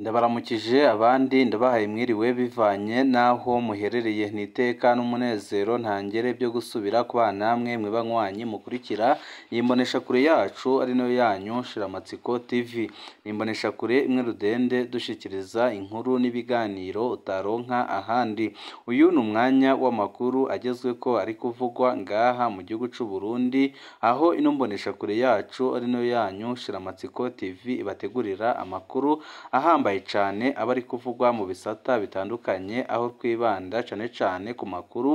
Ndabaramukije abandi ndabahaye mwiriwe bivanye n'aho muherereye, ni iteka n'umunezero ntangere byo gusubira kubana namwe mwe banywanyi mukurikira iyi mboneshakure yacu ari nayo yanyu Shiramatsiko TV. Ni imboneshakure imwe rudende dushikiriza inkuru n'ibiganiro utaronka ahandi. Uyu ni umwanya w'amakuru agezweko ari kuvugwa ngaha mu gihugu c'u Burundi, aho ino mboneshakure yacu ari nayo yanyu Shiramatsiko TV ibategurira amakuru ahambaye cane aba ari kuvugwa mu bisata bitandukanye, aho twibanda cane cane ku makuru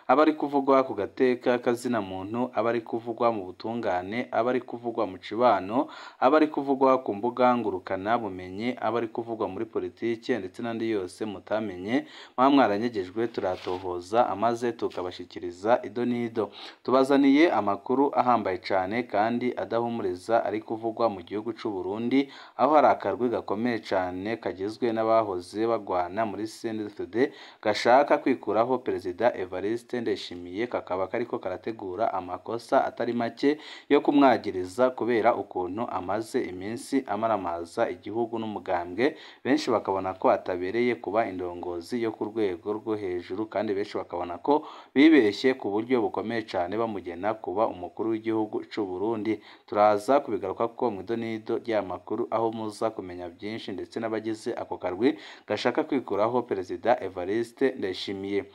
aba ari kuvugwa ku gateka kazina muntu, aba ari kuvugwa mu butungane, aba ari kuvugwa mu cibano, aba ari kuvugwa ku mbuga ngurukana bumenyi, aba ari kuvugwa muri politike ndetse n'andi yose mutamenye muba mwaranyegejwe, turatohoza amaze tukabashikiriza ido n'ido. Tubazaniye amakuru ahambaye cane kandi adahumuriza ari kuvugwa mu gihugu c'u Burundi, aho hari akarwi gakomeye cane kagizwe n'abahoze bagwana muri CNDD-FDD gashaka kwikuraho Perezida Evariste Ndayishimiye, kakaba kariko karategura amakosa atari make yo kumwagiriza kubera ukuntu amaze iminsi amaramaza igihugu n'umugambwe, benshi bakabona ko atabereye kuba indongozi yo ku rwego rwo hejuru, kandi benshi bakabona ko bibeshye ku buryo bukomeye cane bamugena kuba umukuru w'igihugu c'u Burundi. Turaza kubigarukako mw'idonido ry'aya makuru, aho muza kumenya byinshi ndetse n'abagize ako karwi gashaka kwikuraho Perezida Evariste Ndayishimiye.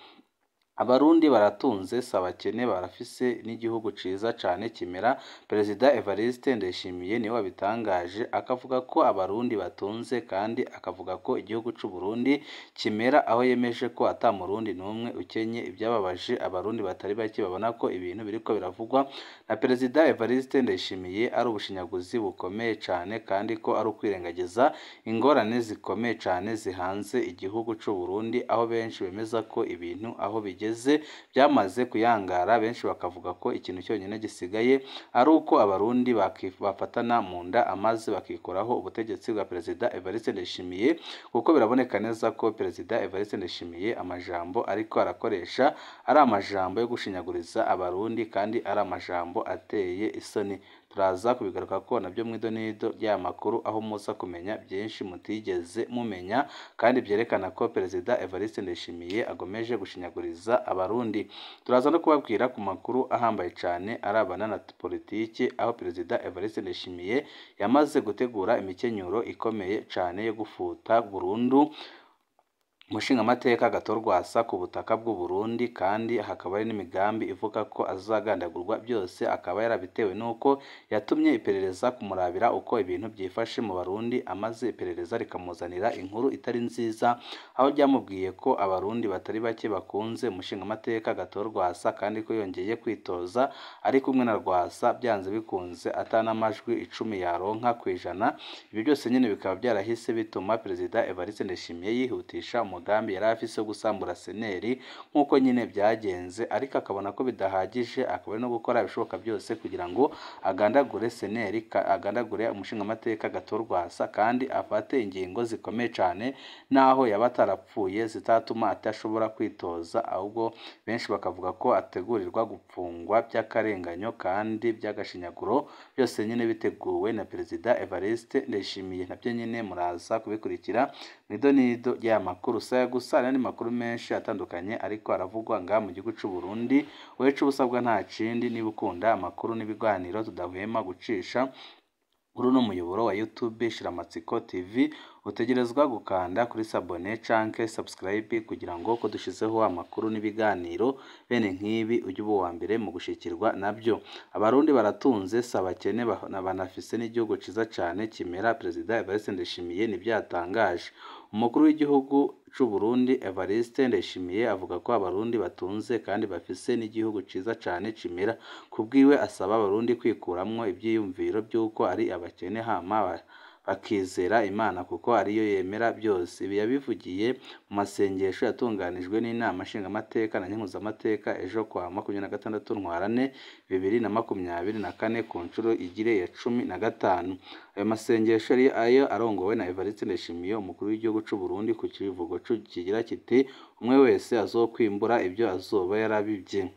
Abarundi baratunze si abakene, barafise n'igihugu ciza cane kimera. Perezida Evariste Ndayishimiye niwe wabitangaje, akavuga ko abarundi batunze kandi akavuga ko igihugu c'u Burundi kimera, aho yemeje ko ata murundi n'umwe ukenye. Ibyababaje abarundi batari bake babona ko ibintu biriko biravugwa na Perezida Evariste Ndayishimiye ari ubushinyaguzi bukomeye cane, kandi ko ari ukwirengagiza ingorane zikomeye cane zihanze igihugu c'u Burundi, aho benshi bemeza ko ibintu aho bigeze byamaze kuyangara. Benshi bakavuga ko ikintu cyonyine gisigaye ari uko abarundi bafatana mu nda amaze bakikuraho ubutegetsi bwa Perezida Evariste Ndayishimiye, kuko biraboneka neza ko Perezida Evariste Ndayishimiye amajambo ariko arakoresha ari amajambo yo gushinyaguriza abarundi kandi ari amajambo ateye isoni. Turaza kubigaruka ko nabyo mw'idonido ry'aya makuru, aho muza kumenya byinshi mutigeze mumenya kandi byerekana ko Perezida Evariste Ndayishimiye agomeje gushinyaguriza abarundi. Turaza no kubabwira ku makuru ahambaye cane arabana na politiki, aho Perezida Evariste Ndayishimiye yamaze gutegura imikenyuro ikomeye cane yo gufuta burundu umushingamateka Agathon-Rwasa ku butaka bw'u Burundi, kandi hakaba hari n'imigambi ivuga ko azagandagurwa, byose akaba yarabitewe n'uko yatumye iperereza kumurabira uko ibintu byifashe mu Barundi, amaze iperereza rikamuzanira inkuru itari nziza, aho ryamubwiye ko abarundi batari bake bakunze umushingamateka Agathon-Rwasa, kandi ko yongeye kwitoza ari kumwe na Rwasa byanze bikunze ata n'amajwi 10 yaronka kw'ijana. Ibi byose nyene bikaba byarahise bituma Perezida Evariste Ndayishimiye yihutisha umugambi yari afise wo gusambura seneri nk'uko nyine byagenze, ariko akabona ko bidahagije, akaba ari no gukora ibishoboka byose kugira ngo agandagure seneri, agandagure umushingamateka Agathon-Rwasa, kandi afate ingingo zikomeye cane naho yaba atarapfuye zitatuma atashobora kwitoza, ahubwo benshi bakavuga ko ategurirwa gupfungwa by'akarenganyo kandi by'agashinyaguro, byose nyine biteguwe na Perezida Evariste Ndayishimiye. Nabyo nyine muraza kubikurikira mw'idonido ry'aya makuru. Saya gusa n'andi makuru menshi atandukanye ariko aravugwa ngaha mu gihugu c'u Burundi. Wewe ico usabwa nta kindi, niba ukunda amakuru n'ibiganiro tudahwema gucisha kuri uno muyoboro wa YouTube Shiramatsiko TV, utegerezwa gukanda kuri sabone canke subscribe kugira ngo ko dushizeho amakuru n'ibiganiro bene nk'ibi ujye uba uwa mbere mu gushikirwa nabyo. Abarundi baratunze si abakene, banafise n'igihugu ciza cane kimera. Perezida Evariste Ndayishimiye nivyo yatangaje. Umukuru w'igihugu c'u Burundi Evariste Ndayishimiye avuga ko abarundi batunze kandi bafise n'igihugu ciza cane cimera. Kubwiwe asaba abarundi kwikuramwo ivyiyumviro vy'uko ari abakene hama bakizera Imana kuko ariyo yemera byose. Ibi yabivugiye mu masengesho yatunganijwe n'inama nshingamateka na nkenguzamateka ejo kwa 26 Ntwarante 2024 ku nshuro igire ya 15. Ayo masengesho yari ayo arongowe na Evariste Ndayishimiye umukuru w'igihugu c'u Burundi ku kivugo kigira kiti: umwe wese azokwimbura ibyo azoba yarabivye.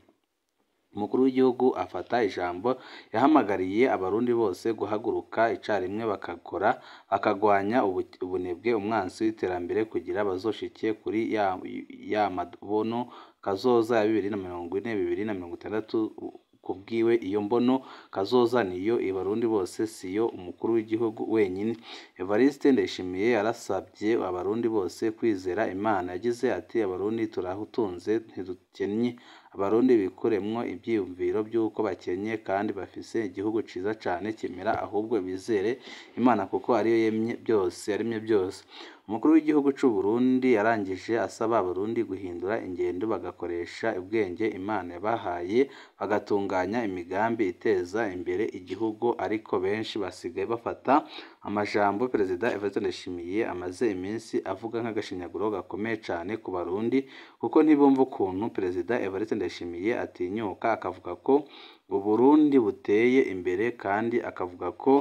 Umukuru w'igihugu afata ijambo yahamagariye abarundi bose guhaguruka icarimwe bakakora bakagwanya ubunebwe, umwansi w'iterambere, kugira bazoshike kuri ya mabono kazoza ya 2040 2060. Kubwiwe iyo mbono kazoza niyo abarundi bose, siyo umukuru w'igihugu wenyine. Evariste Ndayishimiye yarasabye abarundi bose kwizera Imana. Yagize ati: "Abarundi turahutunze, ntidukennye. Abarundi bikuremwo ivyiyumviro vy'uko bakenye kandi bafise igihugu ciza cane kimera, ahubwo bizere Imana kuko ariyo yemye byose, yaremye byose." Umukuru w'igihugu c'u Burundi yarangije asaba abarundi guhindura ingendo, bagakoresha ubwenge Imana yabahaye, bagatunganya imigambi iteza imbere igihugu. Ariko benshi basigaye bafata amajambo Perezida Evariste Ndayishimiye amaze iminsi avuga nk'agashinyaguro gakomeye cane ku barundi, kuko ntibumva ukuntu Perezida Evariste Ndayishimiye atinyuka akavuga ko Uburundi buteye imbere, kandi akavuga ko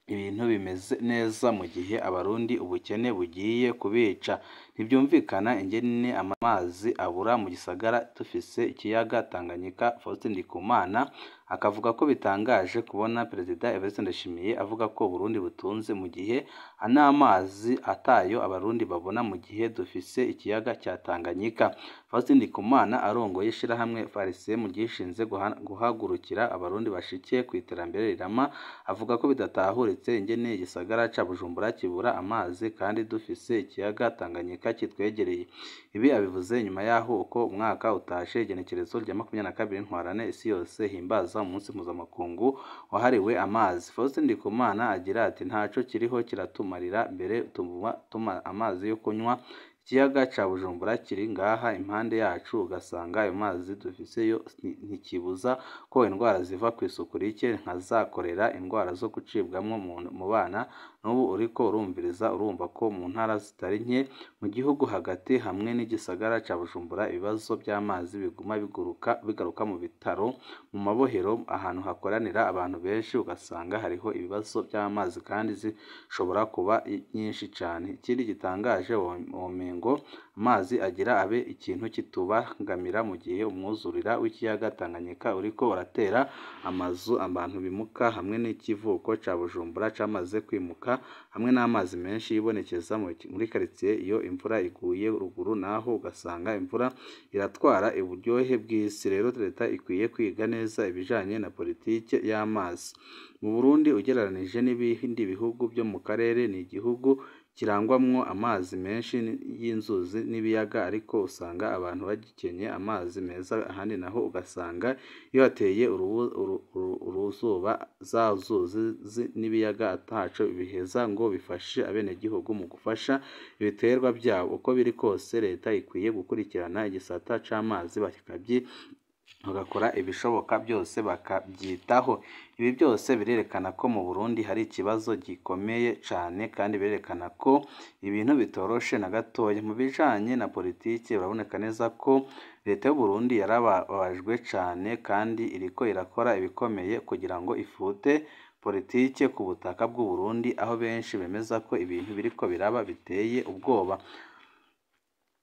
ibintu bimeze neza mu gihe abarundi ubukene bugiye kubica. Ntibyumvikana ingene amazi abura mu gisagara dufise ikiyaga Tanganyika. Faustin Ndikumana akavuga ko bitangaje kubona Perezida Evariste Ndayishimiye avuga ko Uburundi butunze mu gihe n'amazi atayo abarundi babona, mu gihe dufise ikiyaga cya Tanganyika. Faustin Ndikumana arongoye ishirahamwe Farisemu ryishinze guhagurukira abarundi bashike ku iterambere rirama, avuga ko bidatahuritse ingene igisagara ca Bujumbura kibura amazi kandi dufise ikiyaga Tanganyika kitwegereye. Ibi abivuze nyuma yaho uko umwaka utashe, igenekerezo rya 22 Ntwarante, isi yose himbaza umunsi mpuzamakungu wahariwe amazi. Faustin Ndikumana agira ati: "Ntaco kiriho kiratumarira mbere tuma amazi yo kunywa. Ikiyaga ca Bujumbura kiri ngaha impande yacu, ugasanga ayo mazi dufise yo ntikibuza ko indwara ziva kw'isuku rike nka za korera, indwara zo gucibwamwo mu bana. N'ubu uriko urumviriza urumva ko mu ntara zitari nke mu gihugu hagati hamwe n'igisagara ca Bujumbura ibibazo by'amazi biguma bigaruka mu bitaro, mu mabohero, ahantu hakoranira abantu benshi, ugasanga hariho ibibazo by'amazi kandi zishobora kuba nyinshi cane. Ikindi gitangaje, womengo amazi agira abe ikintu kitubangamira mu gihe umwuzurira w'ikiyaga Tanganyika uriko uratera amazu, abantu bimuka, hamwe n'ikivuko ca Bujumbura camaze kwimuka, hamwe n'amazi menshi yibonekeza muri quartier iyo imvura iguye. Ruguru naho ugasanga imvura iratwara uburyohe bw'isi. Rero leta ikwiye kwiga neza ibijanye na politike y'amazi mu Burundi. Ugereranije n'ibindi bihugu byo mu karere, ni igihugu kirangwamwo amazi menshi y'inzuzi n'ibiyaga, ariko usanga abantu bagikenye amazi meza. Ahandi naho ugasanga iyo hateye uruzuba za nzuzi n'ibiyaga ataco biheza ngo bifashe abenegihugu mu gufasha ibiterwa byabo. Uko biri kose leta ikwiye gukurikirana igisata c'amazi, bagakora ibishoboka byose bakabyitaho. Ibi byose birerekana ko mu Burundi hari ikibazo gikomeye cane, kandi birerekana ko ibintu bitoroshe na gatoya. Mu bijanye na politiki, uraboneka neza ko leta y'u Burundi yarababajwe cane, kandi iriko irakora ibikomeye kugira ngo ifute politike ku butaka bw'u Burundi, aho benshi bemeza ko ibintu biriko biraba biteye ubwoba.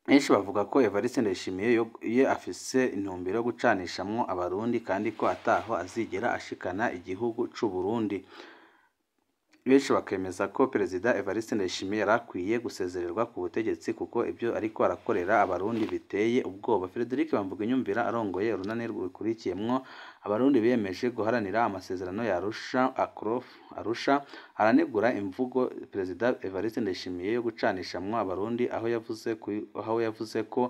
Benshi bavuga ko Evariste Ndayishimiye ye afise intumbero yo gucanishamwo abarundi, kandi ko ataho azigera ashikana igihugu c'u Burundi. Benshi bakemeza ko Perezida Evariste Ndayishimiye yari akwiye gusezererwa ku butegetsi, kuko ibyo ariko arakorera abarundi biteye ubwoba. Frederic Bamvuginyumvira arongoye urunani rukurikiyemwo abarundi biyemeje guharanira amasezerano ya Arusha, ACROF Arusha, aranegura imvugo Perezida Evariste Ndayishimiye yo gucanishamwo abarundi, aho yavuze ko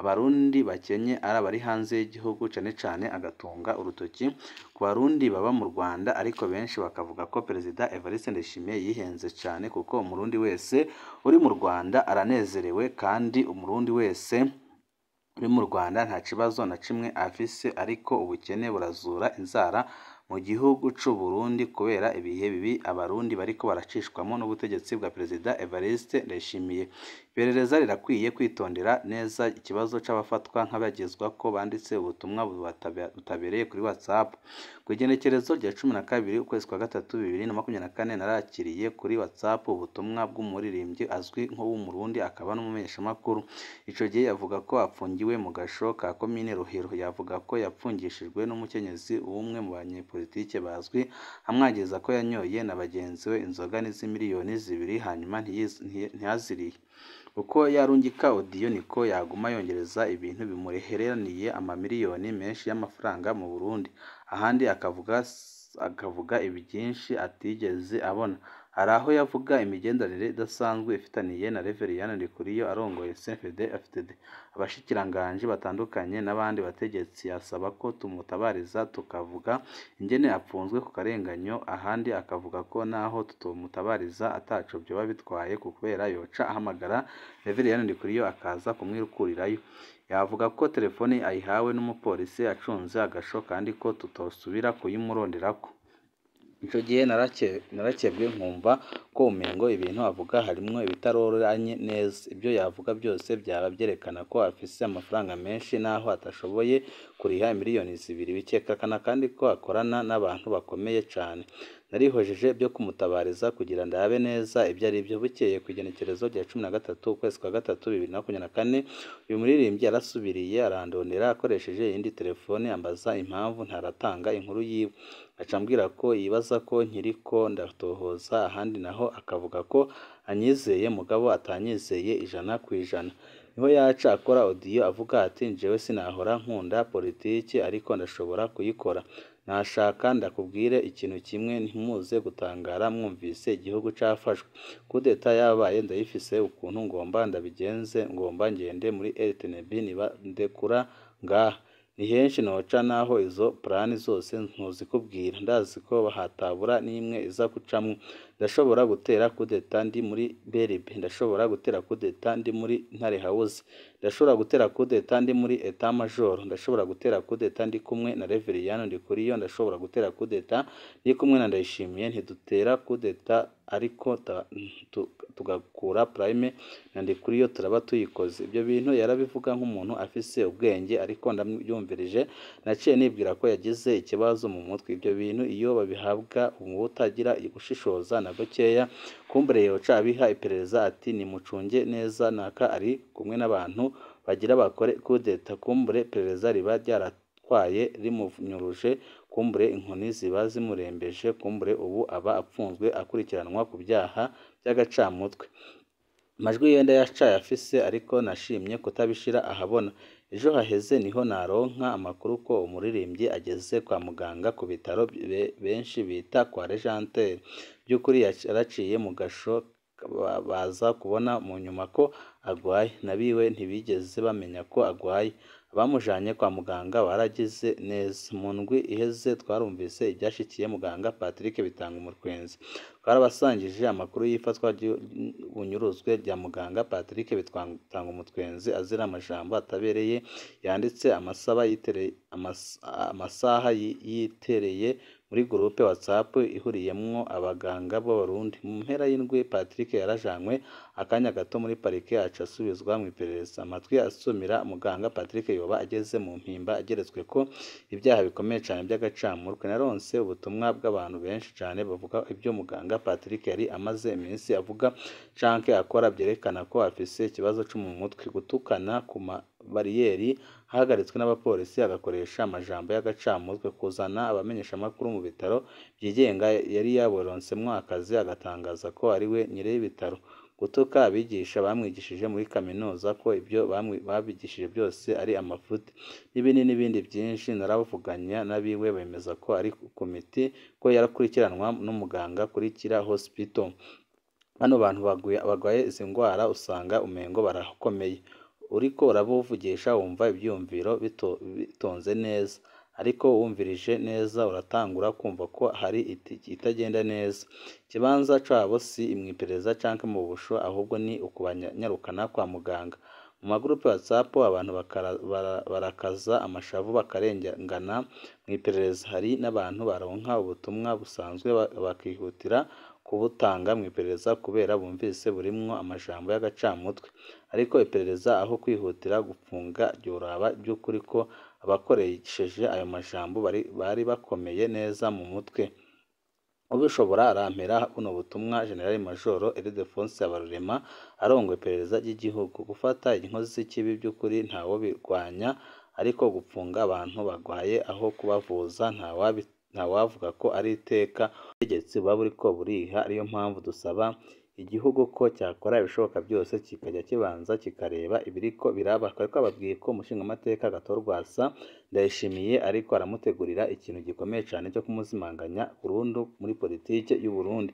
abarundi bakenye ari abari hanze y'igihugu, cane cane agatunga urutoki ku barundi baba mu Rwanda. Ariko benshi bakavuga ko Perezida Evariste Ndayishimiye yihenze cane, kuko umurundi wese uri mu Rwanda aranezerewe, kandi umurundi wese uri mu Rwanda nta kibazo na kimwe afise, ariko ubukene burazura inzara. mu gihugu c'u Burundi kubera ibihe bibi abarundi bariko baracishwamo n'ubutegetsi bwa Perezida Evariste Ndayishimiye. Iperereza rirakwiye kwitondera neza ikibazo c'abafatwa nk'abagezwa ko banditse ubutumwa butabereye kuri WhatsApp. Ku igenekerezo rya 12 ukwezi kwa gatatu 2024 narakiriye kuri WhatsApp ubutumwa bw'umuririmbyi azwi nk'uw'Umurundi akaba n'umumenyeshamakuru. Ico gihe yavuga ko apfungiwe mu gasho ka komine Rohero. Yavuga ko yapfungishijwe n'umukenyezi w'umwe mu banyepolitike bazwi, amwagiriza ko yanyoye na bagenzi we inzoga z'imiliyoni 2 hanyuma ntiyaziriye. Uko yarungika audio niko yaguma yongereza ibintu bimureheraniye amamiliyoni menshi y'amafaranga mu Burundi. Ahandi akavuga ibyinshi atigeze abona. Hari aho yavuga imigenderanire idasanzwe ifitaniye na Reverien Ndikuriyo arongoye CNDD-FDD, abashikiranganji batandukanye n'abandi bategetsi. Yasaba ko tumutabariza tukavuga ingene apfunzwe ku karenganyo. Ahandi akavuga ko naho tutomutabariza ataco vyoba bitwaye kubera yoca ahamagara Reverien Ndikuriyo akaza kumwikurirayo. Yavuga ko telefoni ayihawe n'umupolisi acunze agasho kandi ko tutosubira kuyimuronderako. Ico gihe narakebwe nkumva ko umengo ibintu avuga harimwo ibitaroranye neza. Ibyo yavuga byose byaba byerekana ko afise amafaranga menshi naho atashoboye kuriha miliyoni 2. Bikekana kandi ko akorana n'abantu bakomeye cane. Narihojeje byo kumutabariza kugira ndabe neza ibyo ari byo. Bukeye ku igenekerezo rya 13 ukwezi kwa gatatu 2024 uyu muririmbyi yarasubiriye arandondera akoresheje iyindi telefone ambaza impamvu ntaratanga inkuru yiwe. Aca ambwira ko yibaza ko nkiriko ndatohoza, ahandi naho akavuga ko anyizeye mugabo atanyizeye 100%. Niho yaca akora audio avuga ati njewe sinahora nkunda politiki ariko ndashobora kuyikora. Nashaka ndakubwire ikintu kimwe, ntimuze gutangara mwumvise igihugu cafashwe. Kudeta yabaye ndayifise ukuntu ngomba ndabigenze, ngomba ngende muri RTNB niba ndekura ngaha. Ni henshi noca naho izo plani zose ntuzikubwira, ndazi ko hatabura n'imwe iza gucamwo. Ndashobora gutera kudeta ndi muri BRB, ndashobora gutera kudeta ndi muri Ntare House, ndashobora gutera kudeta ndi muri Etat Major, ndashobora gutera kudeta ndi kumwe na Reverien Ndikuriyo, ndashobora gutera kudeta ndi kumwe na Ndayishimiye. Ntidutera kudeta ariko tugakura prime na Ndikuriyo turaba tuyikoze. Ibyo bintu yarabivuga nk'umuntu afise ubwenge, ariko ndabyumvirije naciye nibwira ko yagize ikibazo mu mutwe. Ibyo bintu iyo babihabwa utagira gushishoza na gakeya, kumbure yoca abiha iperereza ati nimucunge neza naka ari kumwe n'abantu bagira bakore kudeta. Kumbure iperereza riba ryaratwaye rimunyuruje, kumbure inkoni ziba zimurembeje, kumbure ubu aba apfunzwe akurikiranwa ku byaha by'agacamutwe. Amajwi yenda yacayafise ariko nashimye kutabishira ahabona. Ejo haheze niho naronka amakuru ko umuririmbyi ageze kwa muganga ku bitaro benshi bita kwa Legendaire. By'ukuri yaraciye mu gasho, baza kubona mu nyuma ko agwaye. Nabiwe ntibigeze bamenya ko agwaye. Abamujanye kwa muganga baragize neza. Mu ndwi iheze twarumvise ibyashikiye muganga Patrick Bitangumurwenzi. Twarabasangije amakuru y'ifatwa ry'ubunyuruzwe rya muganga Patrick Bitangumutwenzi azira amajambo atabereye yanditse amasaha yitereye muri groupe WhatsApp ihuriyemwo abaganga b'Abarundi. Mu mpera y'indwi Patrick yarajanywe akanya gato muri parike aca asubizwa mu iperereza. Amatwi asumira muganga Patrick yoba ageze mu mpimba ageretswe ko ibyaha bikomeye cyane by'agacamurwe. Naronse ubutumwa bw'abantu benshi cyane bavuga ibyo muganga Patrick yari amaze iminsi avuga canke akora byerekana ko afise ikibazo cyo mu mutwe. Gutukana ku bariyeri ahagaritswe n'abapolisi agakoresha amajambo y'agacamutwe, kuzana abamenyeshamakuru mu bitaro byigenga yari yaboronsemwo akazi agatangaza ko ari we nyir'ibitaro, gutuka abigisha bamwigishije muri kaminuza ko ibyo babigishije byose ari amafuti, n'ibindi n'ibindi byinshi. Narabuvuganya n'abiwe bemeza ko ari ku miti, ko yarakurikiranwa n'umuganga kuri Kira Hospital. Bano bantu bagwaye izi ndwara usanga umengo barakomeye, uriko urabuvugisha wumva ibyiyumviro bitonze neza, ariko wumvirije neza uratangura kumva ko hari itagenda neza. Ikibanza cabo si mw'iperereza canke mu busho, ahubwo ni ukubanyarukana kwa muganga. Mu magurupe WhatsApp abantu barakaza amashavu bakarengana mw'iperereza. Hari n'abantu baronka ubutumwa busanzwe bakihutira kubutanga mw'iperereza kubera bumvise burimwo amajambo y'agacamutwe. Ariko iperereza aho kwihutira gupfunga ryoraba vy'ukuri ko abakoresheje ayo majambo bari bakomeye neza mu mutwe. Ubishobora arampera buno butumwa General Major Ildefonse Habarurema arongoye iperereza ry'igihugu. Gufata inkozi z'ikibi by'ukuri ntawobirwanya, ariko gupfunga abantu bagwaye aho kubavuza ntawavuga ko ari iteka ubutegetsi buba buriko buriha. Ariyo mpamvu dusaba igihugu ko cyakora ibishoboka byose kikajya kibanza kikareba ibiriko biraba. Twari twababwiye ko umushingamateka Agathon Rwasa Ndayishimiye ariko aramutegurira ikintu gikomeye cane cyo kumuzimanganya burundu muri politike y'u Burundi.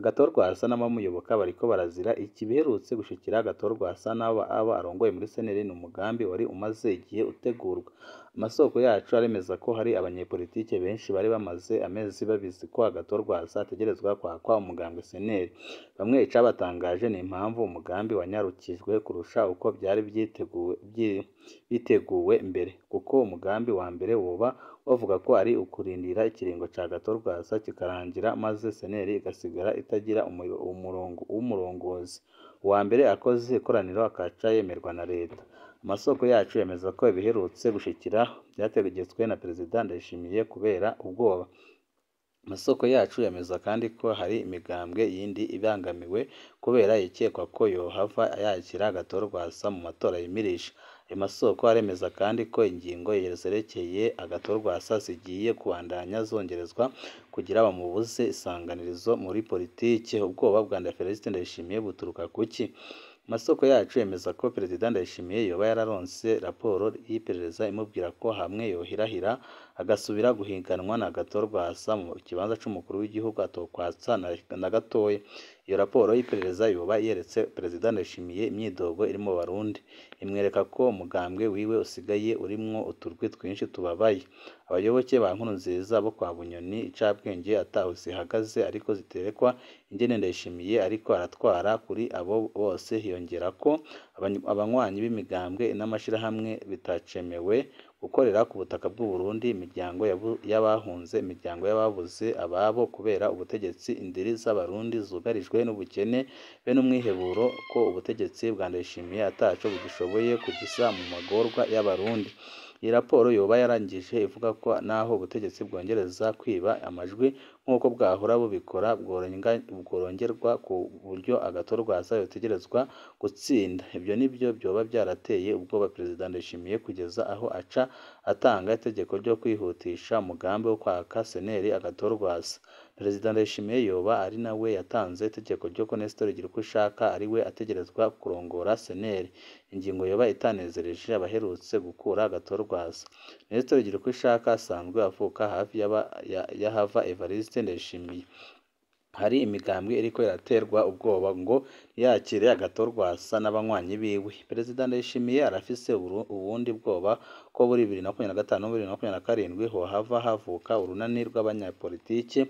Agathon Rwasa n'abamuyoboka bariko barazira iki? Biherutse gushikira Agathon Rwasa n'abo abo arongoye muri CNL ni umugambi wari umaze igihe utegurwa. Amasoko yacu aremeza ko hari abanyepolitike benshi bari bamaze amezi babizi ko Agathon Rwasa ategerezwa kwakwa umugambwe CNL. Bamwe icabatangaje ni impamvu umugambi wanyarukijwe kurusha uko byari biteguwe mbere, kuko umugambi wa mbere woba bavuga ko ari ukurindira ikiringo ca Agathon Rwasa kikarangira maze CNL igasigara itagira umurongozi. Uwa mbere akoze ikoraniro akaca yemerwa na leta. Amasoko yacu yemeza ko ibiherutse gushikira vyategetswe na Perezida Ndayishimiye kubera ubwoba. Amasoko yacu yemeza kandi ko hari imigambwe yindi ibangamiwe kubera ikekwa ko yohava yakira Agathon Rwasa mu matora yimirije. Ayo masoko aremeza kandi ko ingingo zerekeye Agathon Rwasa zigiye kubandanya zongerezwa kugira bamubuze isanganirizo muri politike. Ubwoba bwa Felicite Ndayishimiye buturuka kuki? Amasoko yacu yemeza ko Perezida Ndayishimiye yoba yararonse raporo y'iperereza imubwira ko hamwe yohirahira agasubira guhiganwa na Agathon Rwasa mu kibanza c'umukuru w'igihugu atokwatsa na gatoya. Iyo raporo y'iperereza yoba yeretse Perezida Ndayishimiye imyidogo iri mu Barundi, imwereka ko umugambwe wiwe usigaye urimwo uturwi twinshi tubabaye. Abayoboke ba Nkurunziza bo kwa Bunyoni icabwenge ataho zihagaze ariko ziterekwa ingene Ndayishimiye ariko aratwara kuri abo bose. Hiyongera ko abanywanyi b'imigambwe n'amashirahamwe bitacemewe gukorera ku butaka bw'u Burundi, imiryango y'abahunze, imiryango y'ababuze ababo kubera ubutegetsi, indiri z'Abarundi zugarijwe n'ubukene be n'umwiheburo ko ubutegetsi bwa Ndayishimiye ataco bugishoboye kugisa mu magorwa y'Abarundi. Iyi raporo yoba yarangije ivuga ko naho ubutegetsi bwongereza kwiba amajwi nk'uko bwahora bubikora, bworongerwa ku buryo Agathon Rwasa yotegerezwa gutsinda. Ibyo nibyo byoba byarateye ubwoba Perezida Ndayishimiye kugeza aho aca atanga itegeko ryo kwihutisha umugambi wo kwaka CNL Agathon Rwasa. Perezida Ndayishimiye yoba ari nawe yatanze itegeko ryo ko Nestor Girukishaka ari we ategerezwa kurongora CNL, ingingo yoba itanezereje abaherutse gukura Agathon Rwasa. Nestor Girukishaka asanzwe avuka hafi y'ahava Evariste Ndayishimiye. Hari imigambwe iriko iraterwa ubwoba ngo ntiyakire Agathon Rwasa n'abanywanyi biwe. Perezida Ndayishimiye arafise ubundi bwoba ko muri 2025 2027 hohava havuka urunani rw'abanyapolitike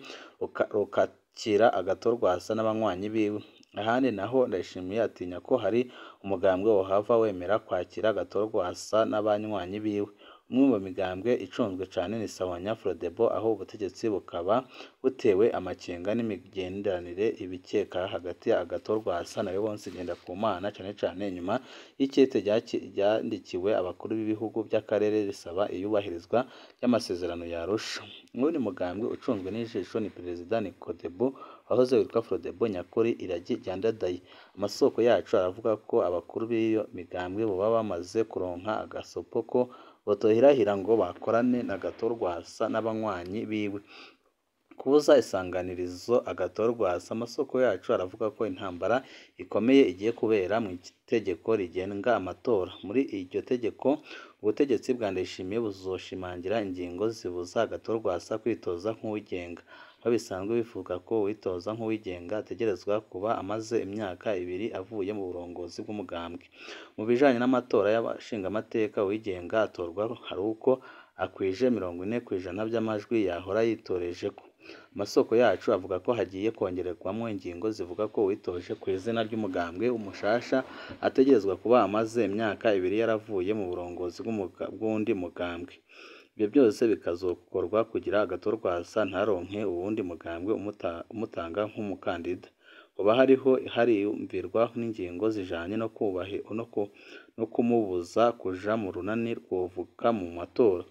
rukakira Agathon Rwasa n'abanywanyi biwe. Ahandi naho Ndayishimiye atinya ko hari umugambwe wohava wemera kwakira Agathon Rwasa n'abanywanyi biwe. Umwe mu migambwe icunzwe cane ni Sawanya Frodebo, aho ubutegetsi bukaba butewe amakenga n'imigenderanire ibikeka hagati ya Agathon Rwasa na Leonce Ngendakumana, cane cane inyuma y'ikete ryandikiwe abakuru b'ibihugu by'akarere risaba iyubahirizwa ry'amasezerano ya Arusha. Uwundi mugambwe ucunzwe n'ijisho ni Perezida Nikodebo wahoze witwa Frodebo Nyakuri Iragi rya Ndadaye. Amasoko yacu aravuga ko abakuru b'iyo migambwe boba bamaze kuronka agasopo ko botohirahira ngo bakorane na Agathon Rwasa n'abanywanyi biwe. Kubuza isanganirizo Agathon Rwasa. Amasoko yacu aravuga ko intambara ikomeye igiye kubera mu itegeko rigenga amatora. Muri iryo tegeko ubutegetsi bwa Ndayishimiye buzoshimangira ingingo zibuza Agathon Rwasa kwitoza nk'uwigenga, aho bisanzwe bivuga ko uwitoza nk'uwigenga ategerezwa kuba amaze imyaka ibiri avuye mu burongozi bw'umugambwe. Mu bijanye n'amatora y'abashingamateka, uwigenga atorwa hari uko akwije 40% by'amajwi yahora yitorejeko. Amasoko yacu avuga ko hagiye kongererwamwo ingingo zivuga ko uwitoje ku izina ry'umugambwe umushasha ategerezwa kuba amaze imyaka 2 yaravuye mu burongozi bw'uwundi mugambwe. Ibyo byose bikazokorwa kugira Agathon Rwasa ntaronke uwundi mugambwe umutanga nk'umukandida. Hoba hariho hariyumvirwa n'ingingo zijanye no kumubuza kuja mu runani rwovuka mu matora.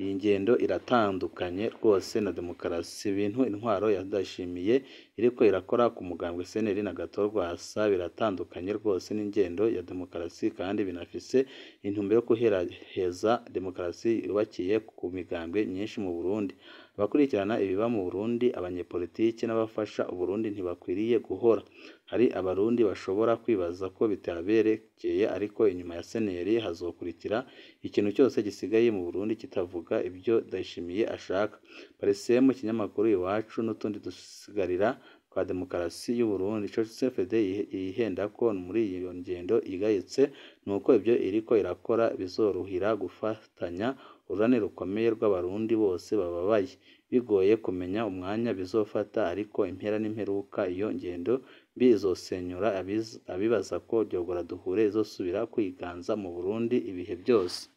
Iyi ngendo iratandukanye rwose na demokarasi. Ibintu intwaro ya Ndayishimiye iriko irakora ku mugambwe CNL na Agathon Rwasa biratandukanye rwose n'ingendo ya demokarasi, kandi binafise intumbero yo guheraheza demokarasi yubakiye ku migambwe myinshi mu Burundi. Abakurikirana ibiba mu Burundi, abanyepolitiki n'abafasha Uburundi ntibakwiriye guhora. Hari abarundi bashobora kwibaza ko bitaberekeye, ariko inyuma ya CNL hazokurikira ikintu cyose gisigaye mu Burundi kitavuga ibyo Ndayishimiye ashaka. Parsem, ikinyamakuru Iwacu n'utundi dusigarira twa demokarasi y'u Burundi. Ico CNDD yihendako muri iyo ngendo igayitse nuko ibyo iriko irakora bizoruhira gufatanya urunani rukomeye rw'abarundi bose bababaye. Bigoye kumenya umwanya bizofata, ariko impera n'imperuka iyo ngendo mbi izosenyura abibaza ko Ryogoraduhure izosubira kwiganza mu Burundi ibihe byose.